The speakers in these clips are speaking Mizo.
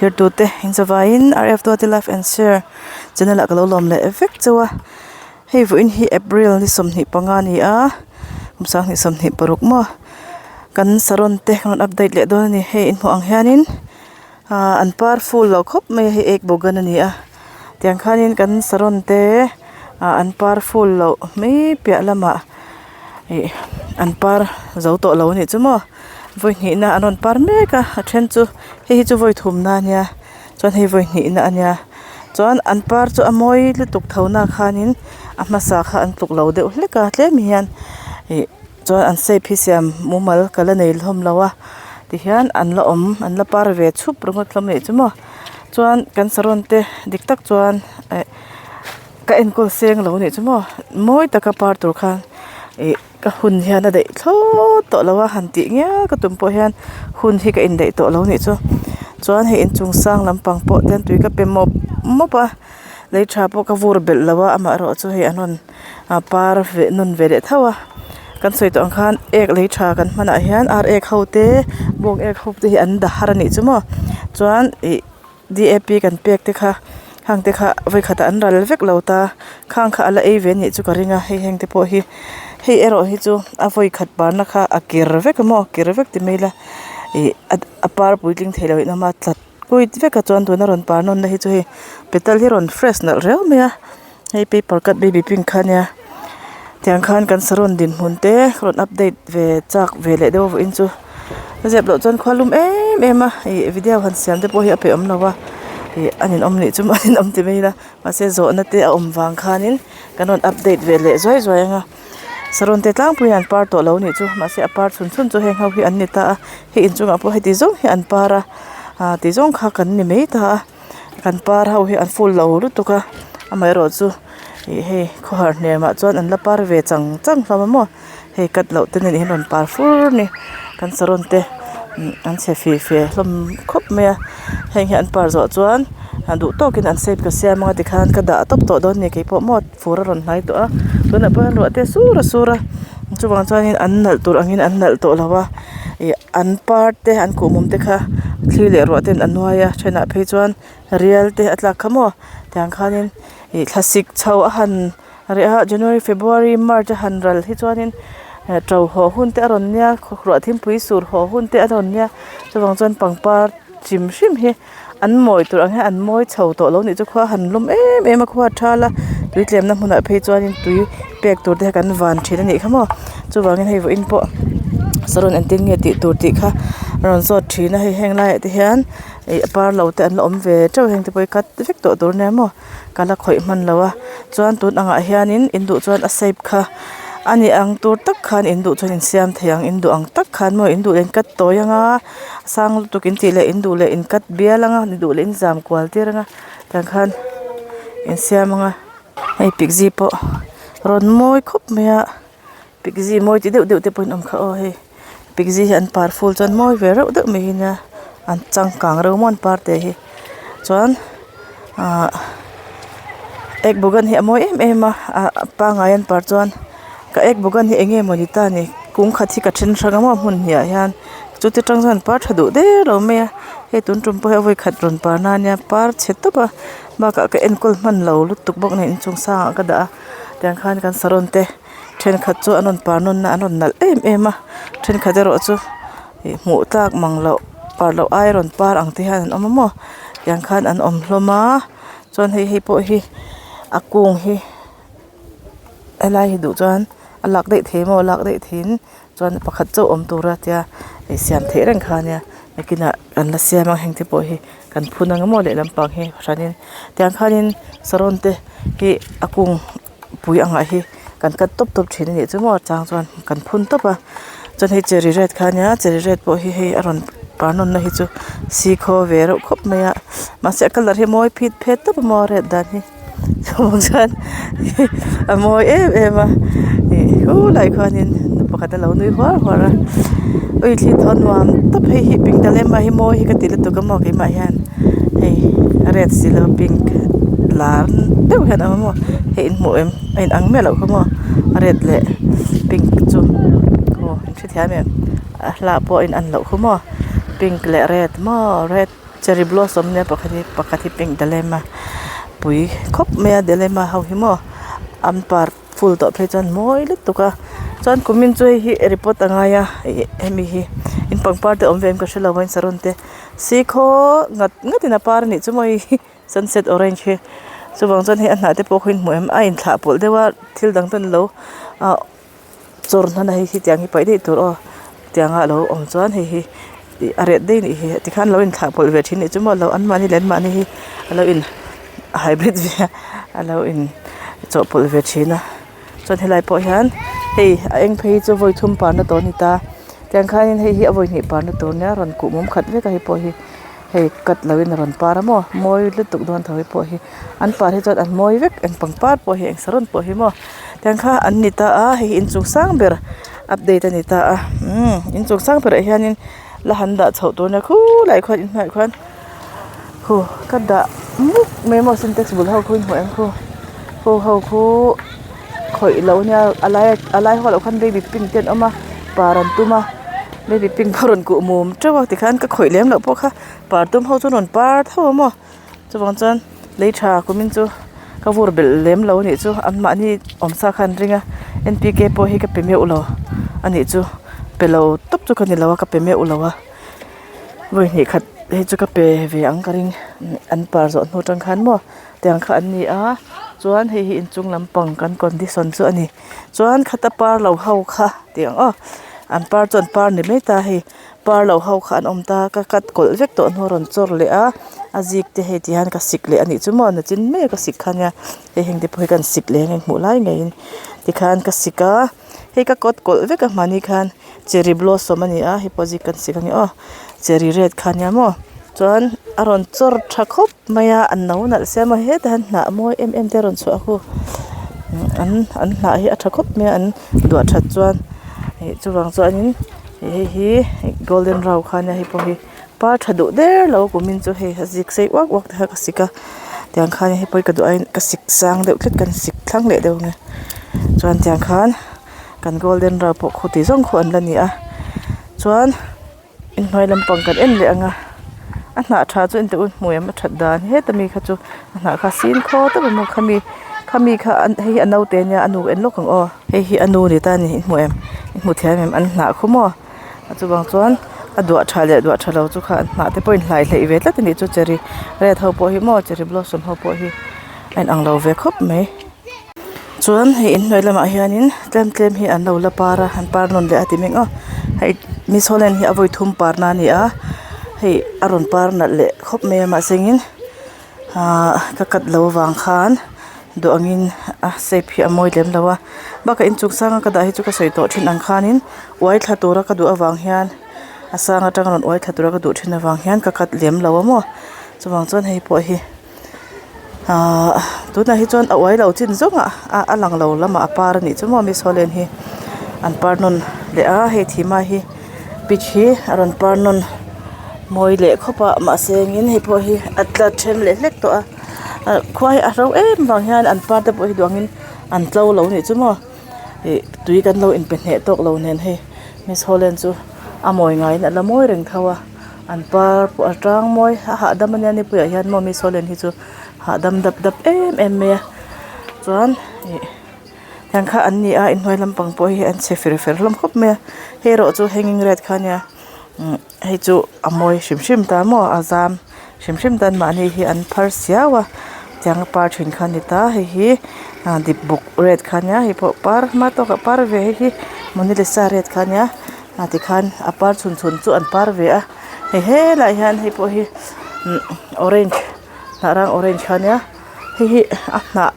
Thlir tute in zavaiin RF Duati Life and Share channel ah ka lo lawm leh vek chauh a hei vawiin hi April ni 25 a ni a kum 2026 maw kan saron te kan rawn update leh dawn a ni hei inhmuh ang hianin ah an par full lo khawp mai a hei ek bawk a ni a tiang khanin kan saron te ah an par full loh mai piah lamah ih an par zo tawh lo a nih chu maw vawi hnihna an rawn par mek a a then chu hei hi chu vawi thumna a nia chuan hei vawi hnihna a nia chuan an par chu a mawi lutuk tho na khanin a hmasa kha an tluk lo deuh hlek a tlem hian ih chuan an shape hi siam mumal ka la nei hlawm lo a tihian an la awm an la par ve chhup ringawt hlawm a nih chu maw chuan kan saron te dik tak chuan eh ka enkawl seng lo a nih chu maw mawi taka par tur khan ih ka hun hian a daih thlawt tawh lo a han tih ngial ka tum pawh hian hun hi ka indaih tawh lo a nih chu chuan hei inchung sang lampang pawh te tui ka pe mawp mawp a lei tha pawh ka vur belh lo a amaherawh chu hei an rawn ah par ve nawn ve leh tho a kan sawi tawh ang khan ek lei tha kan hmanah hian ar ek ho te bawng ek ho te hi an dah har a nih chu maw chuan ih D_A_P kan pek te kha hang te kha vawikhatah an ral vek lo ta khang kha a la ei ve anih chu ka ring a hei heng te pawh hi hei erawh hi chu a vawikhat parna kha a ker vek a maw ker vek ti mai ila ih a par puitling theilo in a awm a tlat kuit vek a chuan tuna rawn par nawn na hi chu hei petal hi rawn fresh nalh riau mai a hei paper cut baby pink kha ania tiang khan kan saron dinhmun te rawn update ve chak ve leh deuh vawiin chu a zep loh chuan khua lum em em a ih video han siam te pawh hi a peih awm lo a ih a ninawm nih chu a ninawm ti mai ila mahse zawhna te a awm vang khanin kan rawn update ve leh zuai zuai ang a saron te tlangpuiin an par tawh lo nih chu mahse a par chhun chhun chu heng ho hi an ni ta a hei inchungah pawh heti zawng hi an par a ah ti zawng kha kan ni mai ta a. Kan par ho hi an full lo lutuk a amaherawhchu ih hei khawhar hnemah chuan an la par ve chang chang hlawm a maw hei cut loh te nen hian rawn par fur a ni kan saron te an chhe fih fe hlawm khawp mai a heng hi an par zawh chuan duh tawkin an shape ka siam anga tikhan ka dah tawp tawh dawn a ni keipawh maw fur a rawn hnai tawh a tunah pawh hian ruah te a sur a sur a chuvang chuanin an nalh tur angin an nalh tawh lo a ih. An par te an kuhmum te kha thli leh ruah ten a nuai a thenah phei chuan rial te a tlak kha maw tiang khanin ih thlasik chho a han reh a january february march a han ral hi chuanin to haw hun te a rawn nia ruah thingpui sur haw hun te a rawn nia chuvang chuan pangpar chim hrim hi an mawi tur ang hian an mawi chho tawh lo nih chu khua a han lum em em a khua a thal a tui tlemna hmunah phei chuanin tui pek tur te kan van thin a nih kha maw chuvangin hei vawiin pawh saron engtin nge tih tur tih kha a rawn zawt thin a hei heng laiah te hian ih a par lo te an la awm ve teuh a heng te pawh hi cut vek tawh tur nia maw. Ka la khawih hman lo a chuan tun angah hianin in duh chuan a shape kha a ni ang tur tak khan in duh chuan in siam thei ang in duh ang tak khan maw in duh leh in cut tawi anga sang lutuk in tih leh in duh leh in cut bial anga in duh leh in zam kual tir anga tiang khan in siam anga hei pikzi pawh rawn mawi khawp mai a pikzi mawi ti deuh deuh te pawh in awm kha aw hei pikzi hi an par ful chuan mawi ve reuh deuh mai hi nia an changkang reuh maw an par te hi chuan ahh ek bagan hi a mawi em em a ah a pangngai an par chuan ka ek bagan hi eng nge mawni ta ni kung khat hi ka then hrang a maw hmun hnih ah hian chuti tang chuan an par tha duh der lo mai a hei tun tum pawh hi a vawi khat rawn par na ania par chhe tawp a bakah ka enkawl hman lo lutuk bawk nen inchung sangah ka dah a tiang khan kan saron te. Thenkhat chu an rawn par nawn a an rawn nalh em em a thenkhat erawh chu ih hmuh tlak mang loh par loh ai rawn par ang te hian an awm a maw tiang khan an awm hlawm a chuan hei hei pawh hi a kung hi helai hi duh chuan a lak daih thei maw lak daih theiin chuan pakhat chauh awm tur a tia ih siam theih reng kha ania nakinah kan la siam ang heng te pawh hi kan phun ang emaw lehlam pang hi hranin tiang khanin saron te hi a kung. Pui angah hi kan cut tawp tawp thin a nih chu maw chang chuan kan phun tawp a chuan hei cherry red kha ania cherry red pawh hi hei a rawn par nawn na hi chu sikhaw ve reuh khawp mai a mahse a colour hi mawi phit phet tawp a maw a red dan hi chuvang chuan a mawi em em a ih khulaiah khuanin nu pakhat a lo nui huar huar a ui thli thaw nuam tawp hei hi pink talema hi mawi hi ka ti lutuk a maw keimah hian hei a red si lo pink lar deuh hian a awm a maw hei in hmuh em a in ang miah loh kha maw a red leh pink chu aw in hrethiam em a hla pawh a in an loh kha maw pink leh red maw red. Cherry blossom nia pakhat hi pakhat hi pink dalema pui khawp mai a dalema ho hi maw an par ful tawh phei chuan mawi lutuk a chuan kumin chu hei hi report a ngai a ih hemi hi in pangpar te awm ve em ka hrelo a in saron te sikhaw ngat ngat in a par a nih chu maw hei hi sunset orange hi chuvang chuan hei a hnah te pawh khaw in hmu em a inthlah pawlh deuh a thil dang ten alo ah chawr hnan a hei hi tiang hi paih daih tur aw tianga alo awm chuan hei hi ih a reh daih anih hi tikhan alo inthlah pawlh ve thin anih chu maw alo anmahni leh anmahni hi alo in hybrid ve a alo in chawhpawlh ve thin a chuan helai pawh hian hei a eng phei hi chu vawi thum parna tawh a ni ta tiang khanin hei hi a vawi hnih parna tur nia rawn kuh mum khat vek a hei pawh hi. Hei cut lo in a rawn par a maw mawi lutuk dawn tho hi pawh hi an par hi chuan an mawi vek eng pangpar pawh hi eng saron pawh hi maw tiang kha an ni ta a hei hi inchung sang ber update a ni ta a umm inchung sang berah hianin la han dah chhoh tur nia khulaiah khuan inhnuaiah khuan khu ka dah mup mai maw sintex bul ho khu in hmuh em khu khu ho khu khawih loh ania a lai a lai ho loh khan baby pink te an awm a par an tum a baby pink pawh a rawn kuh mum teuh a tikhan ka khawih lem loh pawh kha par tum ho chu an rawn par tho a maw chuvang chuan lei tha kumin chu ka vur belh lem lo anih chu anmahni awmsa kha an ring a n p k pawh hi ka pe meuh lo anih chu pe lo tawp chu ka ni lo a ka pe meuh lo a vawi hnih khat hi chu ka pe ve ang ka ring an par zawh hnu atang khan maw. Tiang kha an ni a chuan hei hi inchung lampang kan condition chu a ni chuan khata par lo ho kha tih ang aw an par chu an par ni mai ta hei par lo ho kha an awm ta ka cut kawlh vek tawh hnu a rawn chawr leh a a zik te hei ti hian ka sik leh a nih chu maw nachin mai a ka sik kha ania hei heng te pawh hi kan sik leh ang hmuh lai ngeiin tikhan ka sik a hei ka cut kawlh vek a hmani khan cherry blossom a ni a hei pawh zik kan sik ang e aw cherry red kha ania maw chuan a rawn chawr tha khawp. Mai a an no nalh sia maw hetah hian hnah mawi em em te a rawn chhuah a hu an an hnah hi a tha khawp mai a an duah that chuan ih chuvang chuanin ih hei hi golden rau kha ania hei pawh hi par tha duh der lo kumin chu hei a zik sei uak uak te kha ka sik a tiang khan hei pawh hi ka duh aiin ka sik sang deuh tlat kan sik thlang leh deuh ang e chuan tiang khan kan golden rau pawh khu ti zawng khu an la ni a chuan. Inhnuai lampang kan en leh ang a a hnah tha chu engti un hmuh em a that dan heta mi kha chu a hnah kha sin khaw tawp a maw khami khami kha hei hi a naute ania a nu en lawk ang aw hei hi a nu ni ta a ni i hmu em i hmu thiam em an hnah khu maw a chuvang chuan a duah tha leh duah tha lo chu kha an hnah te pawh a inhlai hleih ve tlat a nih chu cherry red ho pawh hi maw cherry blossom ho pawh hi a inang lo ve khawp mai. Chuan hei inhnuai lamah hianin tlem tlem hi an lo la par a an par nawn leh a ti mek aw hei miss holland hi a vawi thum par na a ni a hei a rawn par nalh leh khawp mai a mahse engin ahh ka cut lo avang khan duh angin a shape hi a mawi lem lo a bakah inchung sanga ka dah hi chu ka sawi tawh thin ang khanin uai thla tura ka duh avang hian a sang atanga rawn uai thla tura ka duh thin avang hian ka cut lem lo a maw chuvang chuan hei pawh hi. Ahh tunah hi chuan a uai lo chin zawng ah a lang lo lamah a par a nih chu maw miss holland hi an par nawn leh a hei thima hi peach hi a rawn par nawn mawi leh khawp a mahse engin hei pawh hi a tla then leh hlek tawh a ah khua hi a hro em vang hian an par te pawh hi duh angin an tlo lo a nih chu maw ih tui kan lo inpe hneh tawk lo nen hei miss holland chu a mawi ngaiin a la mawi reng tho a. An par pawh a tang mawi a hahdam ania nipuiah hian maw mi sawlen hi chu hahdam dap dap em em mai a chuan ih tiang kha an ni a inhnuai lampang pawh hi an che fer fer hlawm khawp mai a hei erawh chu hanging red kha ania umm hei chu a mawi hrim hrim ta maw a zam hrim hrim tan mahni hi an phar siau a tiang a par thin kha a ni ta hei hi ah dip buk red kha ania hei pawh par hma tawkah par ve hei hi monalisa red kha ania. Ah tikhan a par chhun chhun chu an par ve a hei helaiah hian hei pawh hi umm orange hnah rang orange kha ania hei hi a hnah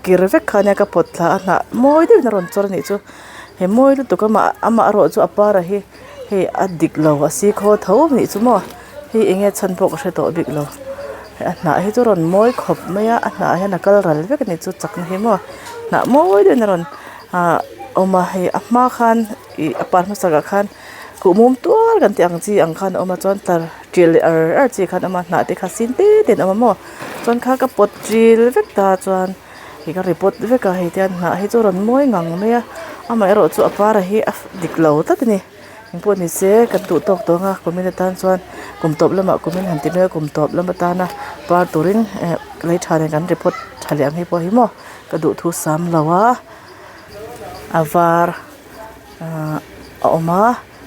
kir vek kha ania ka pawt thla a hnah mawi deuhin a rawn chawr a nih chu he mawi lutuk amah amah erawh chu a par a hi hei a dik lo a sikhaw tho a nih chu maw hei eng nge chhan pawh ka hre tawh bik lo a hnah hi chu a rawn mawi khawp mai a a hnah hian a kal ral vek a nih chu chakna hi maw hnah mawi deuhin a rawn ah awm a hei a hma khan. Ih a par hmasak ah khan kuhmum tual kan tih ang chi ang khan a awm a chuan tlar ṭil leh ar ar chi khan a awm a hnah te kha sin te te in a awm a maw chuan kha ka pawt ṭil vek ta chuan ih ka report vek a hei te hian hnah hi chu a rawn mawi ngang mai a amaherawhchu a par a hi a dik lo tlat a ni. Engpawh ni se kan duh tawk tawng a kumin atan chuan kum tawp lamah kumin han ti mai a kum tawp lam atana par turin eh lei tha nen kan report tha leh ang hei pawh hi maw ka duh thu sam lo a a var ahh a awm a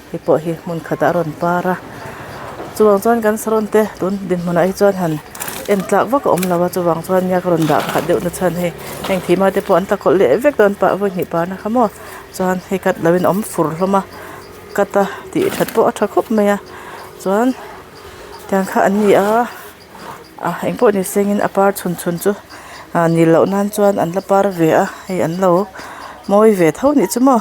hei pawh hi hmun khatah a rawn par a chuvang chuan kan saron te tun dinhmunah hi chuan han en tlak vak a awm lo a chuvang chuan nia ka rawn dah khat deuh na chhan hei heng thima te pawh an tla kawlh leh vek dawn pah vawi hnih parna kha maw. Chuan hei cut loin a awm fur hlawm a cut a tih that pawh a tha khawp mai a chuan tiang kha an ni a ah engpawh ni sengin a par chhun chhun chu ah nil loh nan chuan an la par ve a hei an lo mawi ve tho nih chu maw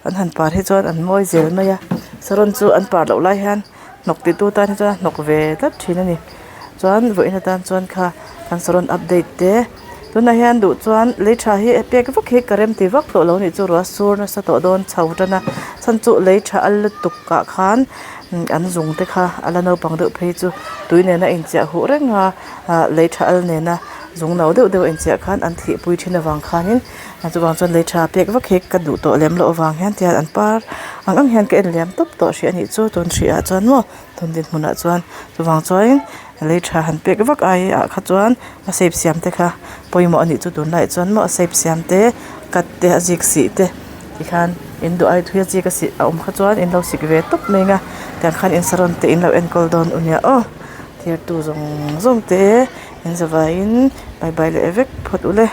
an han par hi chuan an mawi zel mai a saron chu an par loh lai hian hnawk ti tu tan hi chuan a hnawk ve tlat thin a ni chuan vawiin atan chuan kha kan saron update te tunah hian duh chuan lei tha hi pek vak hi ka rem ti vak tawh lo a nih chu ruah sur nasa tawh dawn chho tan a chhan chu lei tha a lutuk ah khan an zung te kha a la naupang deuh phei chu tui nena inchiah huh reng a ah lei tha al nena zung no deuh deuh a inchiah khan an thih pui thin avang khanin chuvang chuan lei tha pek vak hi ka duh tawh lem loh avang hian tihian an par ang ang hian ka en liam tawp tawh hrih a nih chu tun hrih ah chuan maw tun dinhmun ah chuan chuvang chuanin lei tha han pek vak ai ah kha chuan a shape siam te kha pawimawh a nih chu tunlaiah chuan maw a shape siam te cut te a zik sih te tikhan in duh ai thui a zik a sih a awm kha chuan in lo sik ve tawp mai ang a tiang khan in saron te in lo enkawl dawn u nia aw thirtu zawng zawng te in zavaiin bye bye leh vek phawt u le.